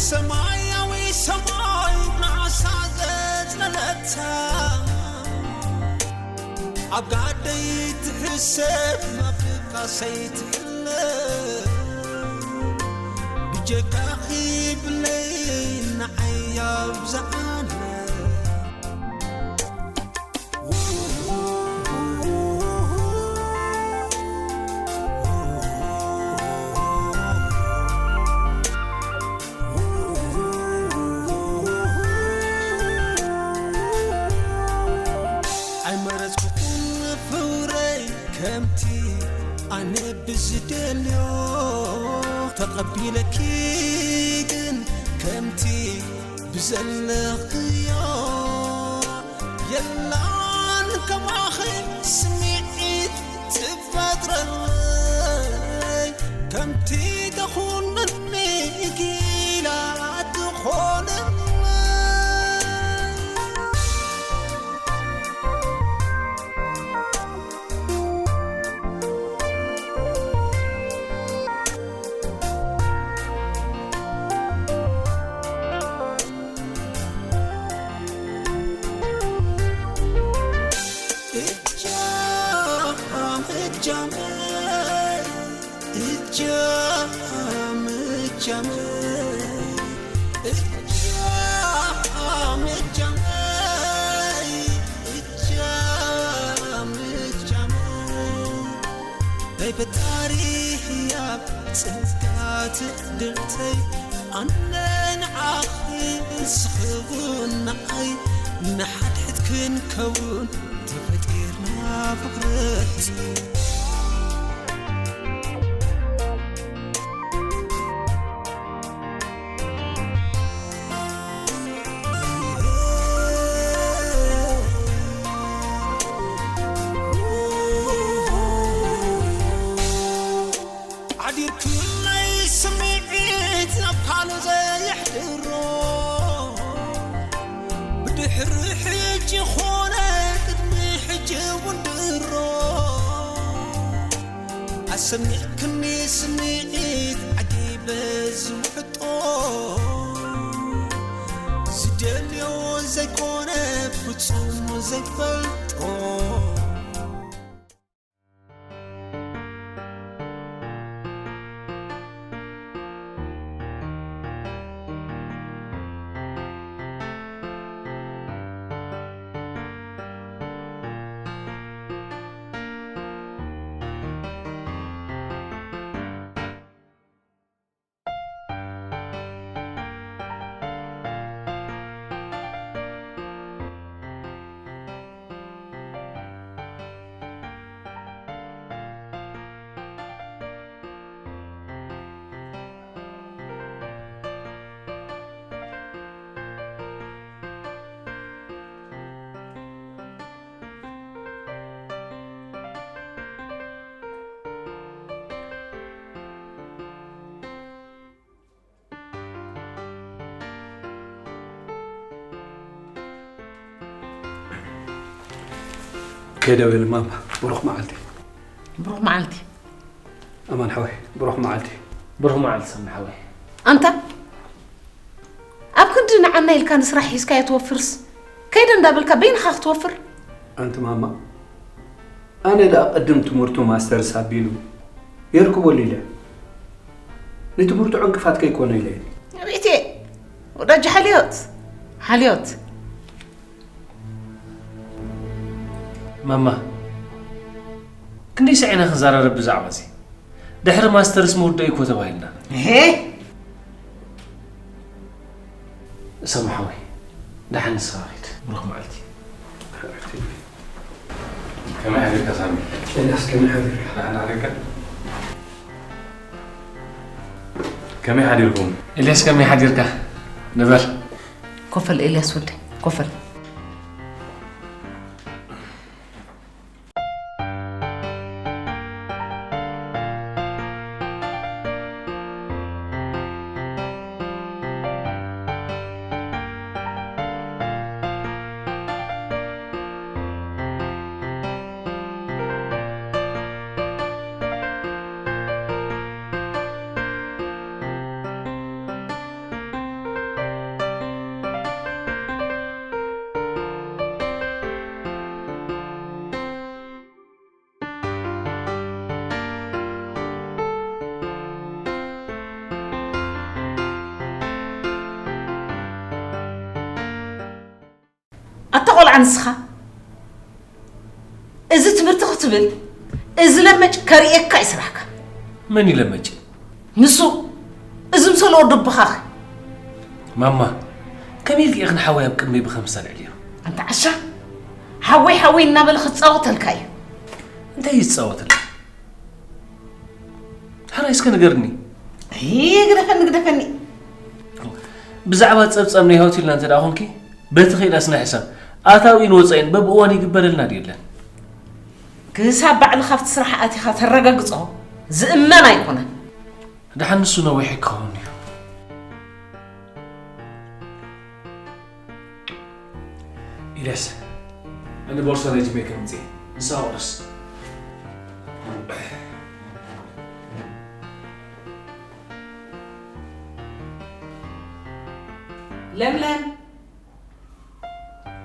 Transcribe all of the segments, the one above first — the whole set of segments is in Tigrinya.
ሰማያዊ ሰማይ ናሳ ዘጽለለታ ኣብ ጋደይ ትሕሰብ መብቃሰይ ትሕለ ብጀካኺ ብለይ ንዓይ ኣብዝሓለ ኣይመረጽኩኹን ፍቕረይ ከምቲ ኣነ ብዝደልዮ ተቐቢለኪ ግን ከምቲ ብዘለኽዮ የላን ከማኺ ስምዒት ትፈጥረለይ ከምቲ ተኹነኒ ጊላ ትኾነለይ ናይ ፈጣሪ ህያብ ጸጋ ትዕድልተይ ኣነ ንዓኺ ንስኺ እውን ንዓይ ንሓድሕድ ክንከውን ተፈጢርና ፍቕረይ ሓዲርኩለይ ስምዒት ናብ ካልእ ዘየሕድሮ ብድሕሪ ሕጂ ኾነ ቅድሚ ሕጂ እውን ድሮ ኣሰሚዕክኒ ስምዒት ዓጊበ ዝውሕጦ ዝደልዮ ዘይኮነ ፍጹም ዘይፈልጦ ከይደ በል ማማ፣ ብሩኽ መዓልቲ። ብሩኽ መዓልቲ። ኣማን ሓወይ፣ ብሩኽ መዓልቲ። ብሩኽ መዓልቲ ሰሚ ሓወይ። ኣንታ ኣብ ክንዲ ንዓና ኢልካ ንስራሕ ሒዝካዮ ትወፍርስ ከይደ እንዳበልካ በይንኻ ክትወፍር ኣንቲ ማማ ኣነ ደኣ ቅድም ትምህርቱ ማስተርስ ኣቢሉ የርክበሉ ኢለ ንትምህርቱ ዕንቅፋት ከይኮነ ኢለ ርእቴ ወዳጅ ሓልዮት ሓልዮት ማማ ክንደይ ስዒና ክንዘራረብ ብዛዕባ እዚ ድሕሪ ማስተርስ ምውዳእ እኮ ተባሂልና ሄ ሰሙ ሓወይ ደሓን ንስኻ ኺድ ብሩኽ መዓልቲ ከመይ ሓዲርካ ሳሚ? ኤልያስ ከመይ ሓዲርካ? ደሓን ሓዲርካ? ከመይ ሓዲርኩም? ኤልያስ ከመይ ሓዲርካ? ንበር ኮፈል ኤልያስ ወደይ ኮፈል ኣታ ቆልዓ ንስኻ እዚ ትምህርቲ ክትብል፣ እዚ ለመጭ ከርእየካ እዩ ስራሕካ። መን እዩ ለመጭ? ንሱ፣ እዚ ምሰሎ ወዲ ኣቦኻኸ? ማማ፣ ከመይ ኢልኪ ኢኺ ንሓወይ ኣብ ቅድመይ ብኸምሰል ዕልዮ? ኣንታ ዓሻ፣ ሓወይ ሓወይ እናበለ ክጻወተልካ እዩ። እንታይ እዩ ዝጻወተልካ? ሓራይ እስከ ንገርኒ። ኣይ፣ ግደፈኒ፣ ግደፈኒ። ብዛዕባ ጸብጻብ ናይ ሆቴልና እንተ ደኣ ኾንኪ፣ በቲ ኸይዳስ ናይ ሕሳብ ኣታዊን ወጻኢን በብእዋኑ ይግበረልና ድዩ የለን? ክሳብ ባዕልኻ ኣብቲ ስራሕ ኣቲኻ ተረጋግጾ ዝእመን ኣይኮነን። ደሓን ንሱ ነዊሕ ክኸውን እዩ። ኢልያስ፣ እኒ ቦርሳ ናይ ጅሜ ከምጽእ ንሳ ቁርስ። ለምለም፣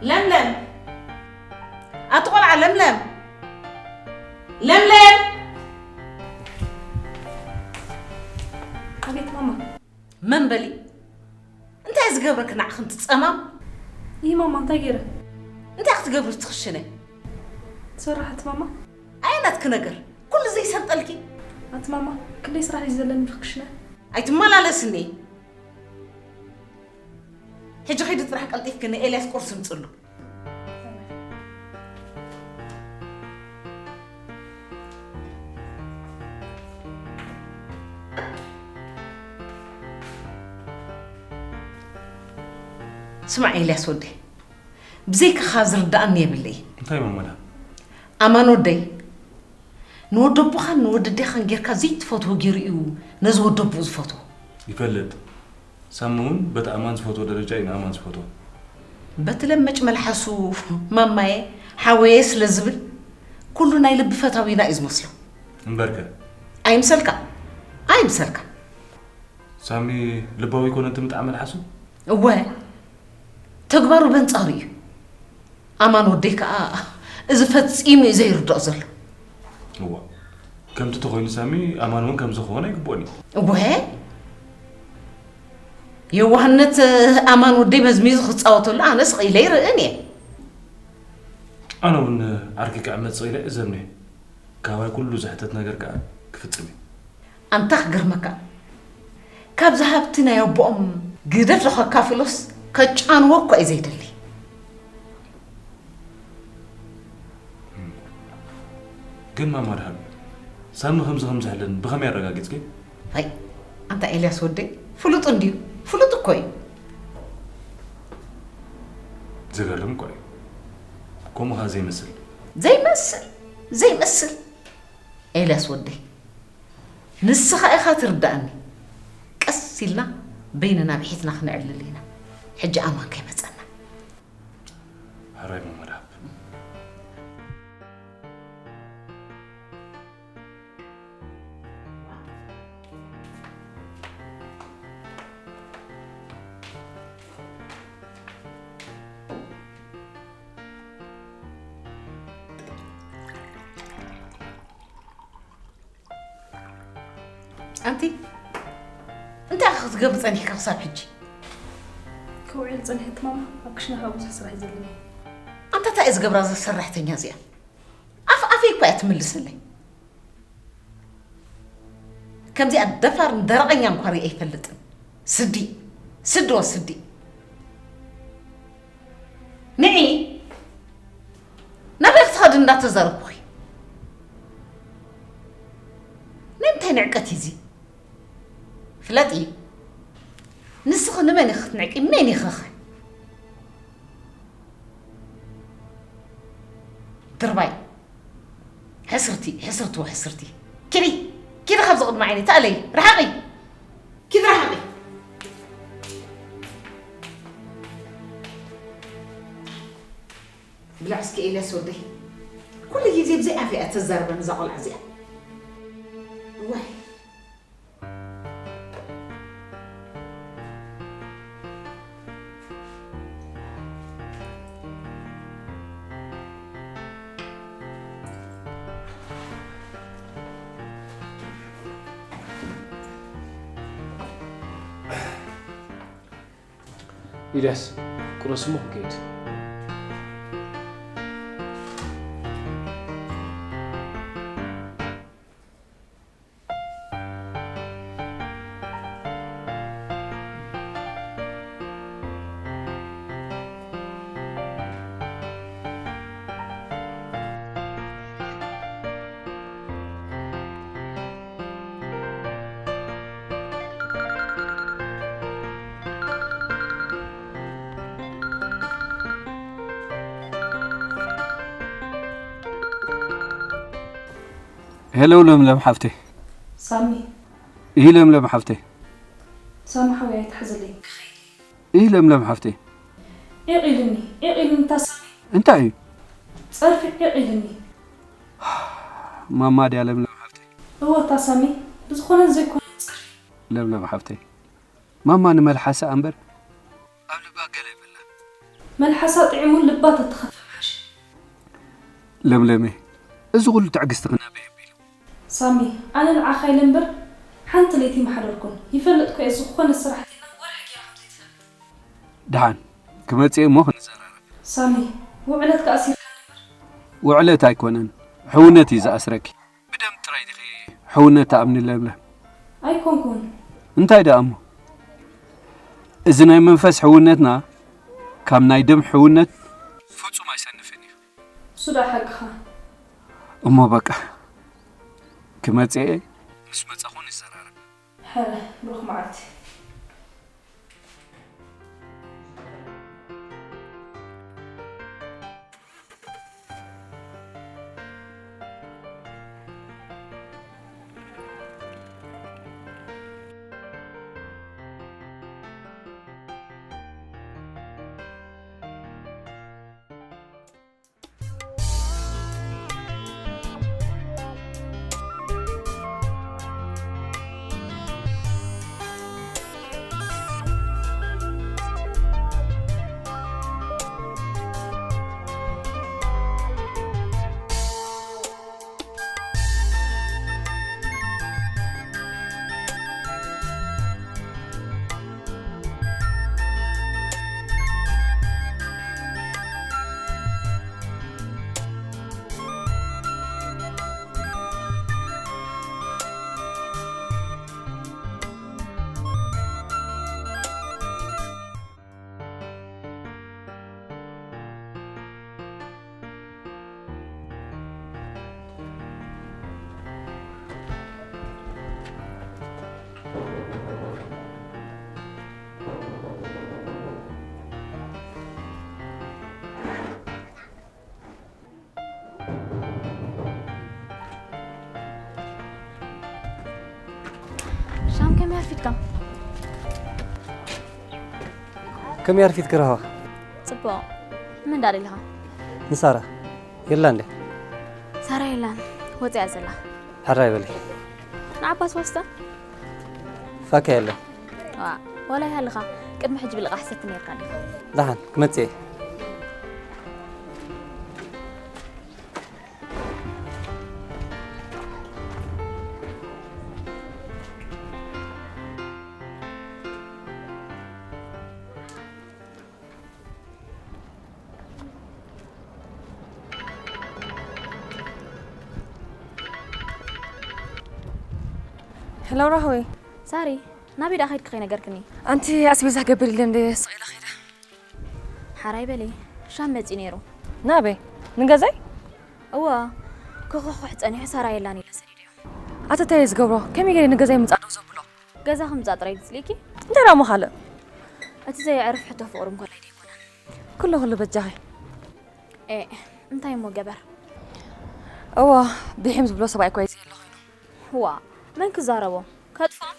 ለምለም፣ ኣቲ ቆልዓ ለምለም፣ ለምለም። ኣቤት ማማ። መን በሊ? እንታይ ዝገብረክ ንዓኽ እንቲ ጸማም? ይህ ማማ እንታይ ገይረ? እንታይ ክትገብሪ ትኽሽነ? ትሰርሕ ኣቲ ማማ? ኣየናትክ ነገር? ኩሉ ዘይሰልጠልኪ? ኣቲ ማማ ክንደይ ስራሕ እዩ ዘለኒ ብክሽነ? ኣይትመላለስኒ። ሕጂ ኺዲ ጥራሕ ቀልጢፍኪ ንኤልያስ ቁርሲ ምጽሉ። ስማዕ ኤልያስ ወደይ፣ ብዘይካኻ ዝርድኣኒ የብለይ። እንታይ ማማ ደኣ? ኣማን ወደይ፣ ንወደቦኻን ንወደዴኻን ጌርካ ዘይትፈትዎ ጌሩ እዩ ነዚ ወደቦኡ ዝፈትዎ። ይፈልጥ። ሳሚ እውን በቲ ኣማን ዝፈትዎ ደረጃ እዩ ንኣማን ዝፈትዎ። በቲ ለመጭ መልሓሱ ማማየ ሓወየ ስለ ዝብል ኩሉ ናይ ልቢ ፈታዊና እዩ ዝመስሎ። እምበርከ? ኣይምሰልካ፣ ኣይምሰልካ። ሳሚ ልባዊ ይኮነ እቲ ምጥዓ መልሓሱ? እወ፣ ተግባሩ በንጻሩ እዩ። ኣማን ወደይ ከኣ እዚ ፈጺሙ እዩ ዘይርድኦ ዘሎ። እዋ፣ ከምቲ ተኾይኑ ሳሚ ኣማን እውን ከምዚ ክኾን ኣይግብኦን እዩ። እወ፣ የዋህነት ኣማን ወደይ መዝሚዙ ክጻወተሉ ኣነ ስቕ ኢለ ይርእን እየ። ኣነ እውን ዓርኪ ክዕመጽ ኢለ እየ ዘምነ። ካባይ ኩሉ ዝሕተት ነገር ከኣ ክፍጽም እዩ። ኣንታ ክገርመካ፣ ካብዚ ሃብቲ ናይ ኣቦኦም ግደፍ ዶ ከካፍሎስ ከጫንዎ እኮ እዩ ዘይደሊ። ግን ማማ ድሓን ሳሚ ከምዚ ከም ዝሕልን ብኸመይ ኣረጋጊጽኪ? ኣይ፣ ኣንታ ኤልያስ ወደይ፣ ፍሉጥ እንድዩ፣ ፍሉጥ እኮ እዩ። ዘገርም እኮ እዩ። ከምኡ ኸኣ ዘይመስል። ዘይመስል፣ ዘይመስል። ኤልያስ ወደይ፣ ንስኻ ኢኻ ትርድኣኒ። ቀስ ኢልና በይንና ብሒትና ክነዕልል ኢና። ሕጂ ኣማን ከይመጸና። ሕራይ ማማ ድሓን። ኣንቲ፣ እንታይ ኢኻ ክትገብሪ ጸኒሕካ ክሳብ ሕጂ? ከውዕል ጸኒሐ ኣቲ ማማ፣ ኣብ ክሽነ ከኣ ብዙሕ ስራሕ እዩ ዘለኒ። ኣንታ እንታይ እየ ዝገብራ እዛ ሰራሕተኛ እዚኣ? ኣፍ ኣፈይ እኮ እያ ትምልሰለይ። ከምዚኣ ደፋርን ደረቐኛን እኳ ርእየ ኣይፈልጥን። ስዲ፣ ስዲ ወስዲ። ንዒ፣ ናበይ ክትኸዲ እንዳተዛረብኩኺ? ናይ ምንታይ ንዕቀት እዩ እዚ? ፍለጢ፣ ንስኺ ንመን ኢኺ ክትንዕቂ? መን ኢኺ ኸ? ድርባይ። ሕስርቲ፣ ሕስርቲ ወሕስርቲ። ኪዲ፣ ኪዲ ካብዚ ቅድሚ ዓይነይ፣ ተኣለይ፣ ርሓቒ። ኪዲ ርሓቒ። ብላዕ እስኪ ኤልያስ ወደይ። ኩሉ ግዜ ብዘይ ኣፍ እያ ተዛርበን እዛ ቆልዓ እዚኣ። ዋይ። ኢልያስ፣ ቁረስ እሞ ክንከይድ። ሄሎ ለምለም ሓፍተይ። ሳሚ። ይህ ለምለም ሓፍተይ። ሳሚ ሓወይ ኣይትሓዘለይ። ይህ ለምለም ሓፍተይ። ዒቕ ኢሉኒ፣ ዒቕ ኢሉኒ እታ ሳሚ። እንታይ እዩ? ጸርፊ ዒቕ ኢሉኒ። ማማ ድያ ለምለም ሓፍተይ? እወ እታ ሳሚ፣ ብዝኾነን ዘይኮነን ጸርፊ። ለምለም ሓፍተይ፣ ማማ ንመልሓሳ እምበር ኣብ ልባ ገለ የብላን። መልሓሳ ጥዒሙ ልባ ተተኸፍእ ምሓሸ። ለምለመይ፣ እዚ ኩሉ ትዕግስቲ ክናበይ ኣቢሉ። ሳሚ፣ ኣነ ንዓኻ ኢለ እምበር ሓንቲ ለይቲ ምሓደርኩን። ይፈልጥ እኮ እየ ዝኾነ ሰራሕተይና ወርሒ ገይራ ከምዘይትፈልጥ። ደሓን ክመጽእ እሞ ክንዘራረብ። ሳሚ፣ ውዕለትካ ኣሲርካኒ እምበር። ውዕለት ኣይኮነን፣ ሕውነት እዩ ዝኣስረኪ። ብደም ጥራይ ዲኺ ሕውነት ትኣምኒ ለምለም? ኣይኮንኩን። እንታይ ደኣ እሞ? እዚ ናይ መንፈስ ሕውነትና ካብ ናይ ደም ሕውነት ፍጹም ኣይሰንፍን እዩ። እሱ ደኣ ሓቅኻ። እሞ በቃ ክመጽእ እየ፣ ምስ መጻኹ ንዘራረብ። ሕረ፣ ብሩኽ መዓልቲ። ሻም ከመይ ኣርፊድካ? ከመይ ኣርፊድኪ ራህዋ? ጽቡቕ። መን ዳኣ ደሊኻ? ንሳራ የላ እንደ ሳራ የላን፣ ወጺኣ ዘላ። ሕራይ በሊ። ንዓባስ ዋስታ? ፋካ የለን። ዋ፣ ዋላ ይሃልኻ፣ ቅድሚ ሕጂ ብልቓሕ ሰቲ ነርካ ዲኻ? ደሓን ክመጽእ እየ። ሄሎ ራህወይ። ሳሪ፣ ናበይ ደኣ ከይድኪ ከይነገርክኒ? ኣንቲ ኣስቤዛ ክገብር ኢለ እንደ ስቕ ኢለ ከይደ። ሓራይ በሊ፣ ሻም መጺኡ ነይሩ። ናበይ? ንገዛይ? እወ፣ ክኹሕኩሕ ጸኒሑ ሳራ የላን ኢለ ሰዲደዮ። ኣቲ እንታይ እየ ዝገብሮ? ከመይ ገይረ ንገዛይ ምጻእ ደው ዘብሎ? ገዛ ክምጻእ ጥራይ ድጽልእኪ? እንታይ ደኣ እሞ ካልእ? እቲ ዘየዕርፍ ሕቶ ፍቕሪ እንኮላይ ደይኮነን። ኩሉ ኩሉ በጃኺ። ኤእ፣ እንታይ እሞ ገበር? እወ፣ ብሒም ዝብሎ ሰብኣይ እኳ እዩ ዘየለ ኮይኑ። ዋእ፣ መን ክዛረቦ? ከጥፍኦም?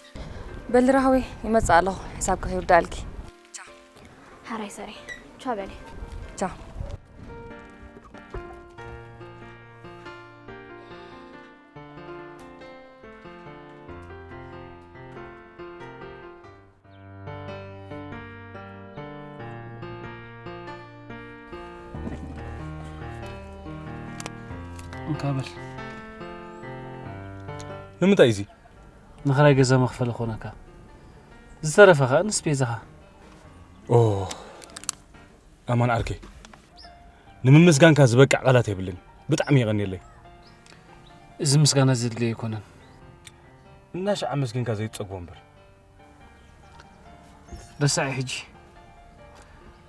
በሊ ራህዊ፣ ይመጽእ ኣለኹ፣ ሕሳብኪ ከይውዳእልኪ። ቻው። ሓራይ ሰሪ። ቻው በሊ። ቻው። እንካ በል። ንምንታይ እዚ? ንኽራይ ገዛ መኽፈሊ ኮነካ። ዝተረፈ ኸኣ ንስፔዛኻ። ኦ ኣማን ዓርከይ፣ ንምምስጋንካ ዝበቅዕ ቃላት የብለይን። ብጣዕሚ የቐንየለይ። እዚ ምስጋና ዘድልዮ ኣይኮነን። እናሻዕ ኣመስጊንካ ዘይትጸግቦ እምበር። ረሳዒ ሕጂ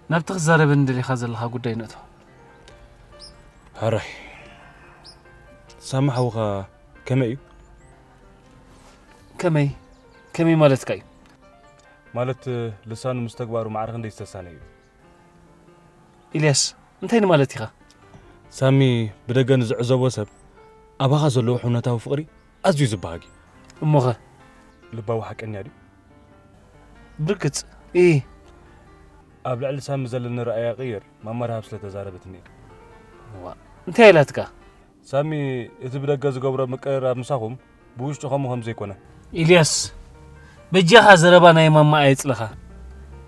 ናብቲ ክዛረበኒ ደሊኻ ዘለኻ ጉዳይ ንእቶ። ሕራይ ሳሚ ሓውኻ ከመይ እዩ? ከመይ ከመይ ማለትካ እዩ? ማለት ልሳኑ ምስ ተግባሩ ማዕረ ክንደይ ዝተሳነ እዩ? ኢልያስ እንታይ ንማለት ኢኻ? ሳሚ ብደገ ንዝዕዘቦ ሰብ ኣባኻ ዘለዎ ሕውነታዊ ፍቕሪ ኣዝዩ ዝበሃግ እዩ። እሞኸ? ልባዊ ሓቀኛ ድዩ? ብርግጽ፣ እ። ኣብ ልዕሊ ሳሚ ዘለኒ ረኣያ ቀይር፣ ማማ ረሃብ ስለ ተዛረበትኒ እየ። ዋእ፣ እንታይ ኢላትካ? ሳሚ፣ እቲ ብደገ ዝገብሮ ምቅርራብ ምሳኹም፣ ብውሽጡ ከምኡ ከም ዘይኮነ። ኢልያስ፣ በጃኻ ዘረባ ናይ ማማ ኣየጽልኻ።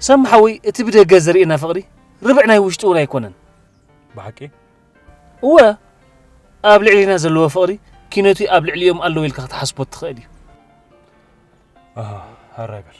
ሳሚ ሓወይ፣ እቲ ብደገ ዘርእየና ፍቕሪ፣ ርብዕ ናይ ውሽጡ እውን ኣይኮነን። ብሓቂ? እወ፣ ኣብ ልዕሊና ዘለዎ ፍቕሪ፣ ኪነቱ ኣብ ልዕሊኦም ኣለዎ ኢልካ ክትሓስቦ ትኽእል እዩ። ኣሃ፣ ሃራይ በል።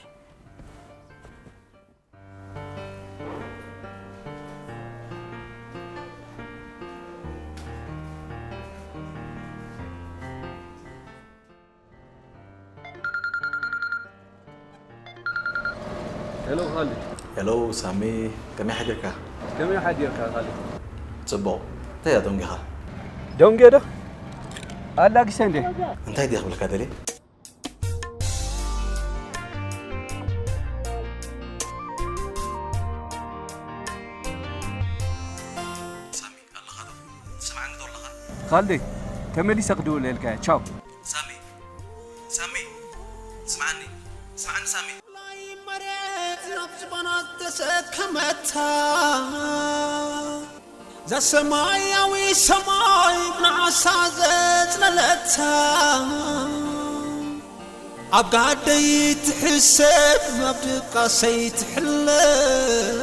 ሄሎ ኻልድ። ሄሎ ሳሚ፣ ከመይ ሓዲርካ? ከመይ ሓዲርካ ኻልድ? ጽቡቕ። እንታይ እያ ደንጊኻ? ደንጌ ዶ? ኣላጊሰ እንዴ? እንታይ ድየ ክብልካ ደልየ? ሳሚ፣ ኣለኻ ዶ? ትሰምዓኒ ዶ ኣለኻ? ኻልደይ፣ ተመሊሰ ክድውለልካ እየ። ቻው። ሳሚ፣ ሳሚ፣ ስምዓኒ፣ ስምዓኒ ሳሚ። ላይ መሬት ናብ ዝባና ተሰከመታ። እዛ ሰማያዊ ሰማይ ብንዓሳ ዘጽለለታ። ኣብ ጋደይ ትሕሰብ፣ ኣብ ድቃሰይ ትሕለም።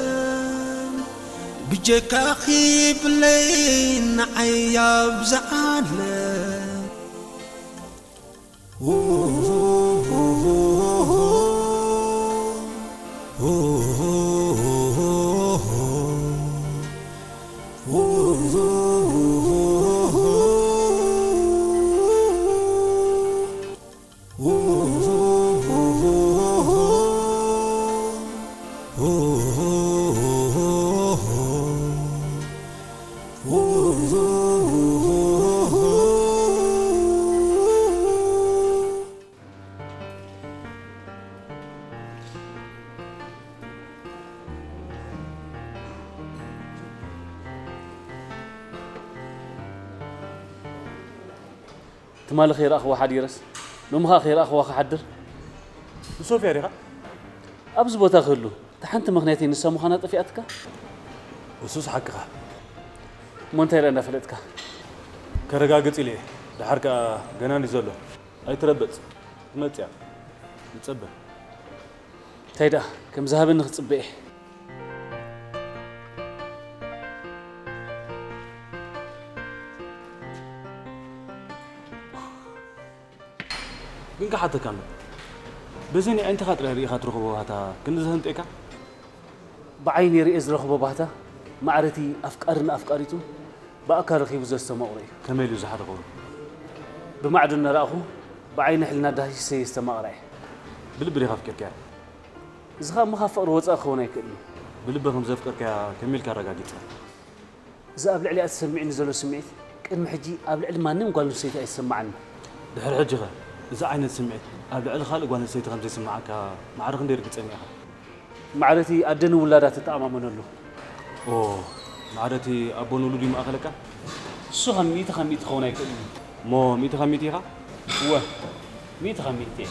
ብጀካኺ ብለይ ንዓይ ኣብ ዝዓለም። ትማሊ ከይረኣኽዋ ሓዲረስ፣ ሎሚ ኸኣ ከይረኣኽዋ ክሓድር። ንሶፍያ ዲኻ? ኣብዚ ቦታ ክህሉ፣ እታ ሓንቲ ምኽንያተይ ንሳ ምዃና ጠፊኣትካ? እሱስ ሓቅኻ። እሞ እንታይ ደኣ እንዳፈለጥካ? ከረጋግጽ ኢለ እየ። ደሓር ከኣ ገና እንድዩ ዘሎ። ኣይትረበጽ። ትመጽእ እያ። ንጸበ። እንታይ ደኣ፣ ከም ዝሃበኒ ክጽበ እየ። ግን ክሓተካ እምበር፣ በዚ ናይ ኣዒንትኻ ጥራይ ርኢኻ ትረኽቦ ባህታ ክንዲ ዘህንጠካ? ብዓይኒ ርእየ ዝረኽቦ ባህታ፣ ማዕረቲ ኣፍቃሪ ንኣፍቃሪቱ ብኣካል ረኺቡ ዘስተማቕሮ እዩ። ከመይ ኢሉ እዚ ሓደ ክብሩ? ብማዕዶ እናረኣኹ፣ ብዓይኒ ሕልና ዳሂሰ የስተማቕራ እየ። ብልቢ ዲኻ ኣፍቂርካያ? እዚ ኸኣ እሞ ካብ ፍቕሪ ወጻኢ ክኸውን ኣይክእልን እዩ። ብልቢ ከም ዘፍቀርካያ ከመይ ኢልካ ኣረጋጊጽካ? እዚ ኣብ ልዕሊኣ ተሰሚዑኒ ዘሎ ስምዒት፣ ቅድሚ ሕጂ ኣብ ልዕሊ ማንም ጓል ኣንስተይቲ ኣይስምዓንን። ድሕሪ ሕጂኸ፣ እዚ ዓይነት ስምዒት ኣብ ልዕሊ ካልእ ጓል ኣንስተይቲ ከም ዘይስምዓካ ማዕረ ክንደይ ርግጸኛ ኢኻ? ማዕረቲ ኣደ ንውላዳ ትተኣማመነሉ። ኦ፣ ማዕረቲ ኣቦ ንውሉዱ ይማእኸለካ? እሱ ኸም ሚእቲ ካብ ሚእቲ ክኸውን ኣይክእልን እዩ። እሞ ሚእቲ ካብ ሚእቲ ኢኻ? እወ፣ ሚእቲ ካብ ሚእቲ እየ።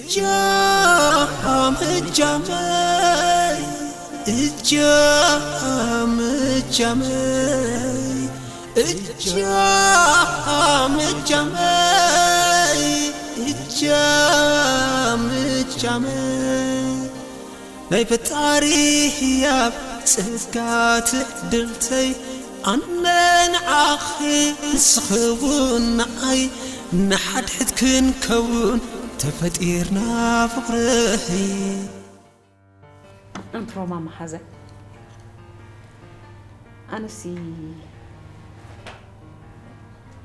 እጃም እጃመይ፣ እጃም እጃመይ፣ እጃም እጃመይ፣ እጃም እጃመይ። ናይ ፈጣሪ ህያብ ጸጋ ትዕድልተይ፣ ኣነ ንዓኺ ንስኺ እውን ንዓይ፣ ንሓድሕድ ክንከውን ተፈጢርና ፍቕርኺ። ኣንትሮማ መሓዘ ኣነሲ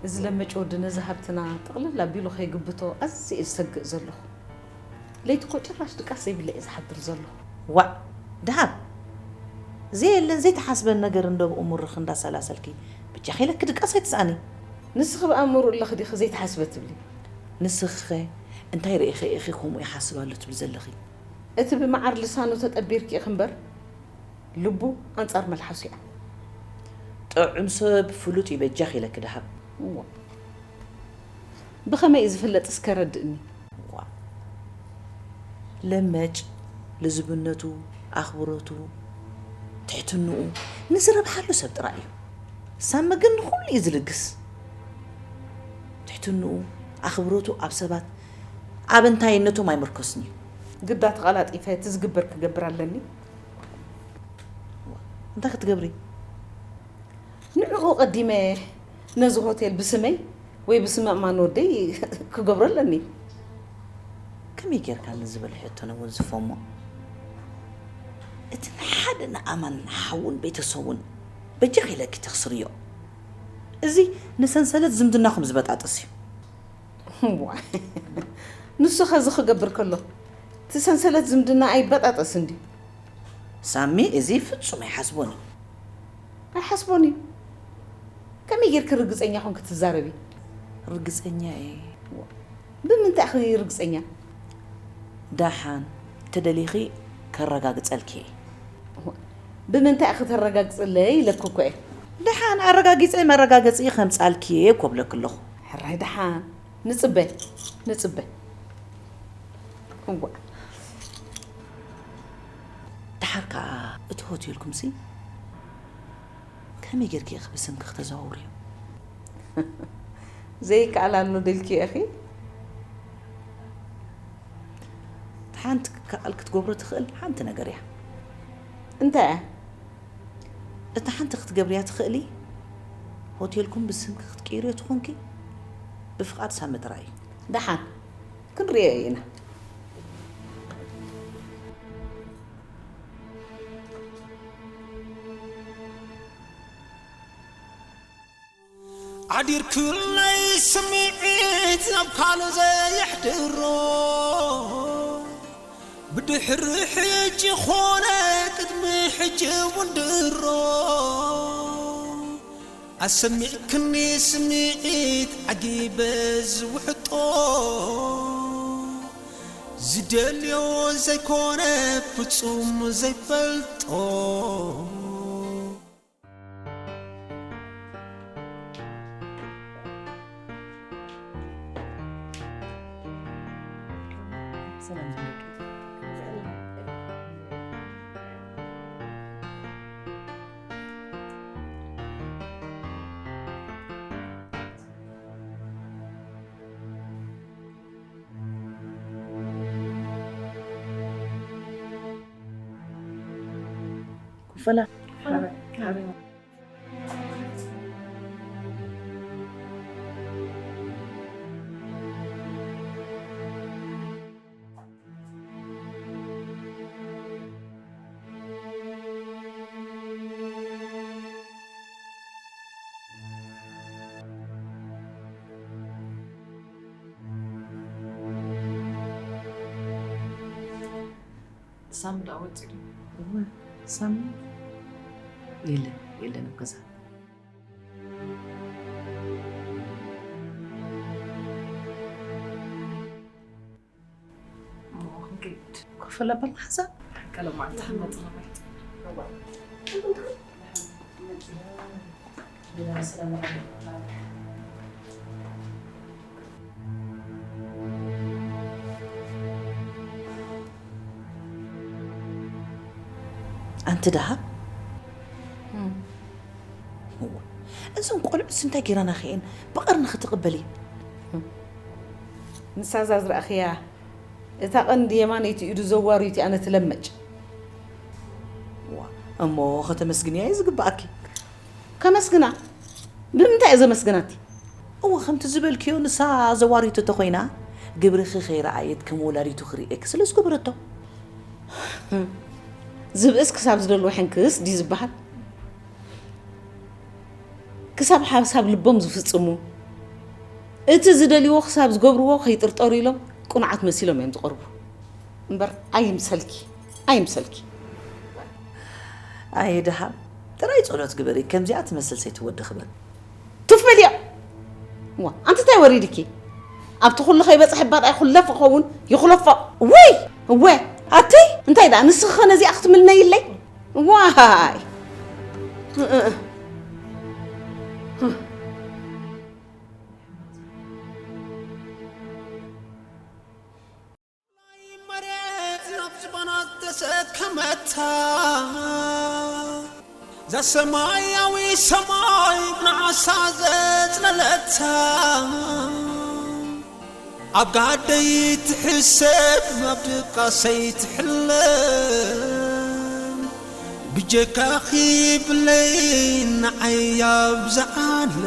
እዚ ለመጭ ወዲ ነዚ ሃብትና ጥቕልል ኣቢሉ ከይግብቶ ኣዝየ እየ ዝሰግእ ዘለኹ። ለይቲ እኮ ጭራሽ ድቃስ ዘይብለ እየ ዝሓድር ዘለኹ። ዋእ! ደሃብ! ዘየለን ዘይተሓስበን ነገር እንዶ ብእሙርኺ እንዳሰላሰልኪ ብጃኺ ኢለኪ ድቃስ ኣይትስኣኒ። ንስኺ ብኣእምሮ ኣለኺ ዲኺ ዘይተሓስበ ትብሊ? ንስኺኸ እንታይ ርኢኺ ኢኺ ከምኡ ይሓስብ ኣሎ ትብሊ ዘለኺ? እቲ ብመዓር ልሳኑ ተጠቢርኪ ኢኺ እምበር፣ ልቡ ኣንጻር መልሓሱ እያ። ጥዑም ሰብ ፍሉጥ እዩ በጃኺ ኢለኪ ደሃብ። እዋ። ብኸመይ እዩ ዝፍለጥ እስከ ረድእኒ? እዋ። ለመጭ፣ ልዝብነቱ፣ ኣኽብሮቱ፣ ትሕትንኡ ንዝረብሓሉ ሰብ ጥራይ እዩ። ሳሚ ግን ንኹሉ እዩ ዝልግስ። ትሕትንኡ፣ ኣኽብሮቱ ኣብ ሰባት፣ ኣብ እንታይነቶም ኣይምርኮስን እዩ። ግዳ ተቐላጢፈ እቲ ዝግበር ክገብር ኣለኒ። እንታይ ክትገብሪ? ንዕኡ ቀዲመ ነዚ ሆቴል ብስመይ ወይ ብስመ እማን ወደይ ክገብሮ ኣለኒ። ከመይ ጌርካ ንዝብል ሕቶ ነወንዝፎ እሞ፣ እቲ ንሓደ ንኣማን ሓውን ቤተሰቡን በጃኺ ኢለኪ ተኽስርዮ። እዚ ንሰንሰለት ዝምድናኹም ዝበጣጥስ እዩ። ዋይ፣ ንሱ ኸዚ ክገብር ከሎ፣ እቲ ሰንሰለት ዝምድና ኣይበጣጠስን ድዩ? ሳሚ፣ እዚ ፍጹም ኣይሓስቦን እዩ። ኣይሓስቦን እዩ። ከመይ ጌርኪ ርግጸኛ ኾንኪ ትዛረቢ? ርግጸኛ እየ። ብምንታይ ኢኺ ርግጸኛ? ደሓን፣ ተደሊኺ ከረጋግጸልኪ እየ። ብምንታይ ኢኺ ተረጋግጽለይ ኢለኪ እኮ እየ። ደሓን፣ ኣረጋጊጸ መረጋገጺ ከምጻልኪ እየ እኮ እብለኪ ኣለኹ። ሕራይ ደሓን፣ ንጽበ፣ ንጽበ። እዋእ። ደሓር ከኣ እቲ ሆቴልኩምሲ ከመይ ጌርኪ ኢኺ ብስምኪ ክተዘዋውርዮ? ዘይከኣል ኣሎ ደልኪ ኢኺ? ሓንቲ ክከኣል ክትገብሮ ትኽእል ሓንቲ ነገር እያ። እንታይ እያ? እታ ሓንቲ ክትገብርያ ትኽእሊ፣ ሆቴልኩም ብስምኪ ክትቅይርዮ ትኾንኪ፣ ብፍቓድ ሳሚ ጥራይ እዩ። ደሓን፣ ክንርእዮ ኢና። ዓዲርክለይ ስምዒት ናብ ካልእ ዘየሕድሮ፣ ብድሕሪ ሕጂ ኾነ ቅድሚ ሕጂ እውን ድሮ፣ ኣሰሚዕክኒ ስምዒት ዓጊበ ዝውሕጦ፣ ዝደልዮ ዘይኮነ ፍጹም ዘይፈልጦ። ኩፈላ። ሳሚ ደኣ ወጺኡ ድዩ? እወ፣ ሳሚ የለን፣ የለን ኣብ ገዛ። እሞ ክንከይድ። ኮፍ በል ኣባ መሓዛ። ቀለማ፣ እንተ ክንመጽእ ነበር። ኣንቲ ደሃብ፣ እም። እወ፣ እዞም ቆልዑትስ እንታይ ጌራናኺ እየን ብቐርኒ ክትቕበሊ? ንሳ እዛ ዝረኣኽያ፣ እታ ቀንዲ የማነይቲ ኢዱ ዘዋርዩት እያ ነቲ ለመጭ። ዋ፣ እሞ ከተመስግንያ እዩ ዝግብኣኪ። ከመስግና? ብምንታይ እየ ዘመስግናቲ? እወ፣ ከምቲ ዝበልክዮ ንሳ ዘዋሪቱ እንተኾይና፣ ግብርኺ ከይረኣየት ከም ወላዲቱ ክርእየኪ ስለ ዝገበረቶ። ዝብእስ ክሳብ ዝደልዎ ሕንክስ ድዩ ዝበሃል? ክሳብ ሓሳብ ልቦም ዝፍጽሙ፣ እቲ ዝደልይዎ ክሳብ ዝገብርዎ ከይጥርጠሩ ኢሎም ቅኑዓት መሲሎም እዮም ዝቐርቡ። እምበር ኣይምሰልኪ፣ ኣይምሰልኪ። ኣየ ደሃብ፣ ጥራይ ጸሎት ግበሪ፣ ከምዚኣ ትመስል ሰይቲ ወዲ ክበል። ቱፍ በልያ። ዋ፣ ኣንቲ እንታይ ወሪድኪ? ኣብቲ ኩሉ ከይበፅሐ ባጣይ ኩለፍ ክኸውን ይኹለፎ። ውይ እወ ኣቲ እንታይ ደኣ ንስኺ ኸ ነዚኣ ክትምልነይለይ? ዋይ መሬት ናብ ዝባና ተሰከመታ ዛ ሰማያዊ ሰማይ ብንዓሳ ዘጽለለታ ኣብ ጋደይ ትሕሰብ ኣብ ድቃሰይ ትሕለም ብጀካኺ ብለይ ንዓይ ኣብዝዓለ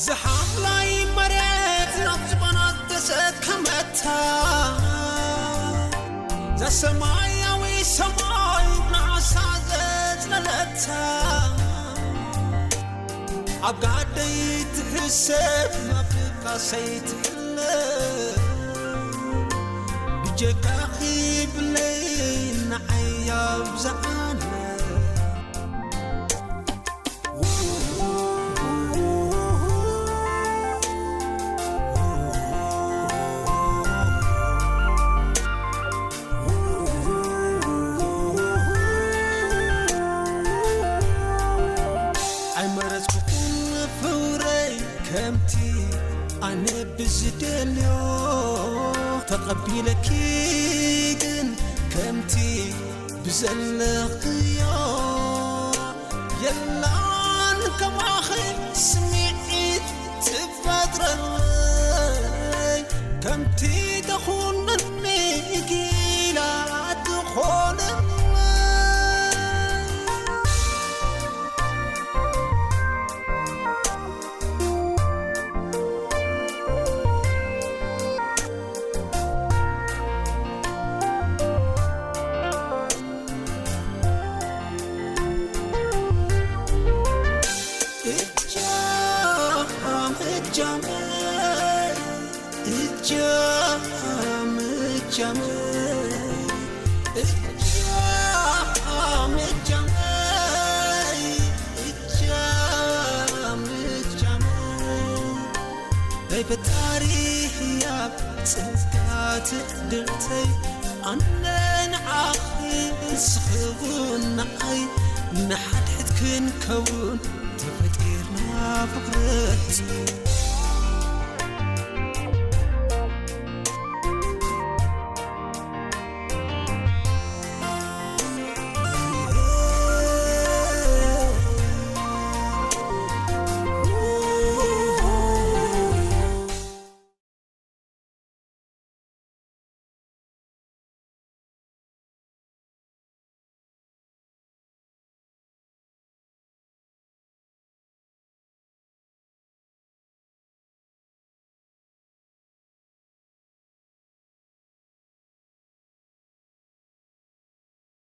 ዝሓምላይ መሬት ናብ ዝባና ተሰከመታ ዛ ሰማያዊ ሰማይ ንዓሳ ዘጽለለታ ኣብ ጋደይ ትሕሰብ ኣብ ድቃሰይ ትሕለብ ብጀካኺ ብለይ ንዓይ ኣብዝዓለ ኣይመረጽኩኹን ፍቕረይ ከምቲ ኣነ ብዝደልዮ ተቐቢለኪ ግን ከምቲ ብዘለኽዮ የላን ከማኺ ስምዒት ትፈጥረለይ ከምቲ ተኹነኒ ጊላ ትኾነለይ ናይ ፈጣሪ ህያብ ጸጋ ትዕድልተይ ኣነ ንዓኺ ንስኺ እውን ንዓይ ንሓድሕድ ክንከውን ተፈጢርና ፍቕረይ